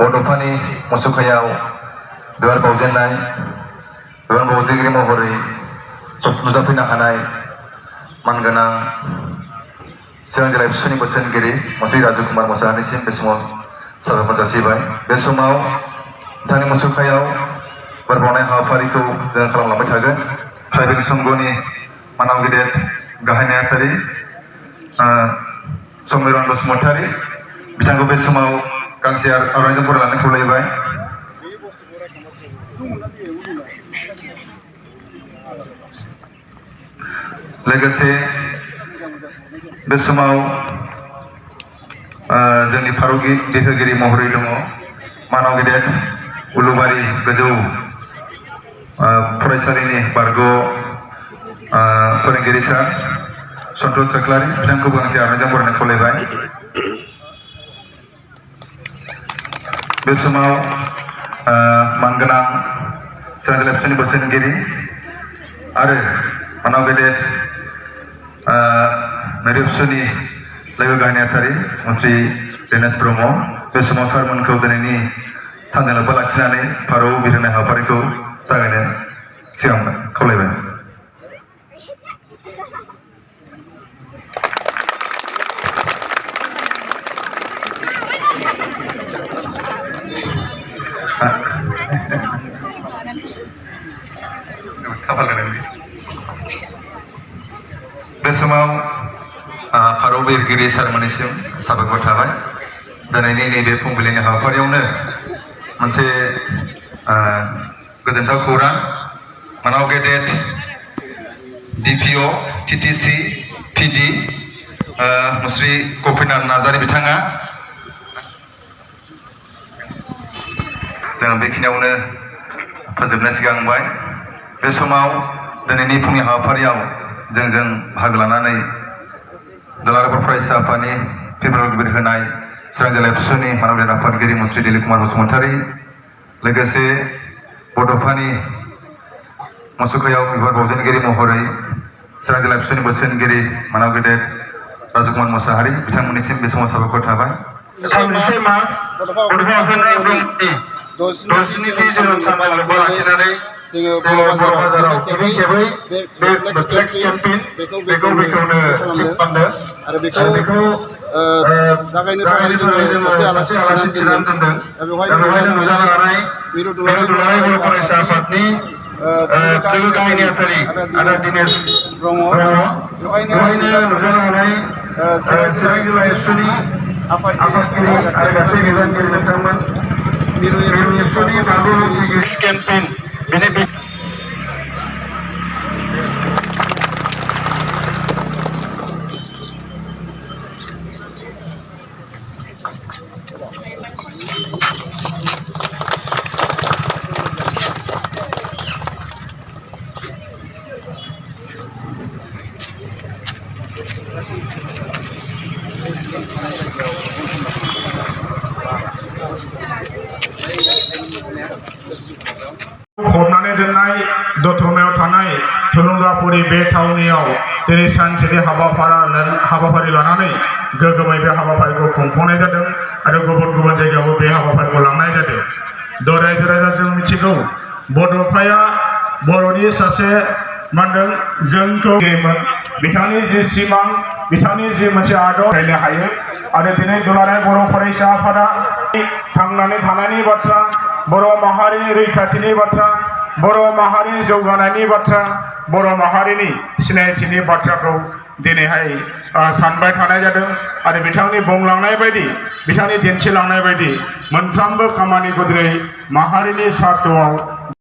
बड'फानि मुसुखायाव बिबार बावजेननाय बिबार बावजेनगिरि महरै नुजाफैनो हानाय मानगोनां चिरां जिल्ला एबसुनि बोसोनगिरि मुस्रि राजु कुमार मोसाहारिसिम बे समाव साबायखर जासिबाय। बे समाव बिथांनि मुसुखायाव बिबार बावनाय हाबाफारिखौ जों खालामलांबाय थागोन। ट्राइबेल संघनि मानाव गेदेर गाहाय नेहाथारि समिरन बसुमतारी बिथांखौ बे समाव गांसे आर'नाइजों बरायनानै खावलायबाय। लोगोसे बे समाव जोंनि फारौगि देहोगिरि महरै दङ मानाव गेदेर उलुबारि गोजौ फरायसालिनि बारग' फोरोंगिरि सार सन्तोष सेख्लारि बिथांखौ गांसे आर'नाइजों बरायनानै खावलायबाय। बे समाव मानगोनां चिरां जिल्ला एबसुनि बोसोनगिरि आरो मानाव गेदेर मेरिएबसुनि लोगो गाहाय नेहाथारि मुस्रि दिनेश ब्रह्म बे समाव सारमोनखौ दिनैनि सानजों लोब्बा लाखिनानै फारौ बिरहोनाय हाबाफारिखौ जागायनो सिगां खावलायबाय। बे समाव फारौ बिरगिरि सारमोननिसिम साबायखर थाबाय। दिनैनि नैबे फुंबिलिनि हाबाफारियावनो मोनसे गोजोनथाव खौरां मानाव गेदेर DPO TTC PD मुस्रि गपिनाथ नार्जारि बिथाङा जों बेखिनियावनो फोजोबनो सिगांबाय। बे समाव दिनैनि फुंनि हाबाफारियाव जों बाहागो लानानै दुलाराय बर' फरायसा आफादनि फेब्रुवारि बिरहोनाय चिरां जिल्ला एबसुनि मानव गेदेर आफादगिरि मुस्रि दिलिप कुमार बसुमतारी लोगोसे बड'फानि मुसुखायाव बिबार बावजेनगिरि महरै चिरां जिल्ला एबसुनि बोसोनगिरि मानव गेदेर राजु कुमार मोसाहारि बिथांमोननिसिम बे समाव साबायखर थाबाय। 26 मार्च बड'फा उपेन्द्र ब्रह्मनि 60थि जोनोम सानजों लोब्बा लाखिनानै जोङो बर' बाजाराव गिबि खेबै बे फ्लेक्स केम्पेइन बेखौनो थि खालामदों आरो बेखौ जागायनो थाखाय जोङो सासे आलासि थिनानै दोनदों। दा बेवहायनो नुजानो हानाय मिरु दुलाराय बर' फरायसा आफादनि लोगो गाहाय नेहाथारि आदा दिनेश ब्रह्म बेवहायनो नुजानो हानाय चिरां जिल्ला एबसुनि आफादगिरि आरो गासै बिबानगिरि नोंथांमोन मिरु एबसुनि बारग' केम्पेइन बेनि फबनानै दोननाय दतमायाव थानाय थुलुंगाफुरि बे थावनियाव दिनै सानसेनि हाबाफारि लानानै गोगोमै बे हाबाफारिखौ खुंफुंनाय जादों आरो गुबुन गुबुन जायगायावबो बे हाबाफारिखौ लांनाय जादों। रायजो राजा जों मिथिगौ बड'फाया बर'नि सासे मानदों जोंखौ बिथांनि जि सिमां बिथांनि जि मोनसे आदब रायनो हायो आरो दिनै दुलाराय बर' फरायसा आफादा थांनानै थानायनि बाथ्रा बर' माहारिनि रैखाथिनि बाथ्रा बर' माहारिनि जौगानायनि बाथ्रा बर' माहारिनि सिनायथिनि बाथ्राखौ दिनैहाय सानबाय थानाय जादों आरो बिथांनि बुंलांनाय बायदि बिथांनि दिन्थिलांनाय बायदि मोनफ्रोमबो खामानिखौ दिनै माहारिनि सार्थआव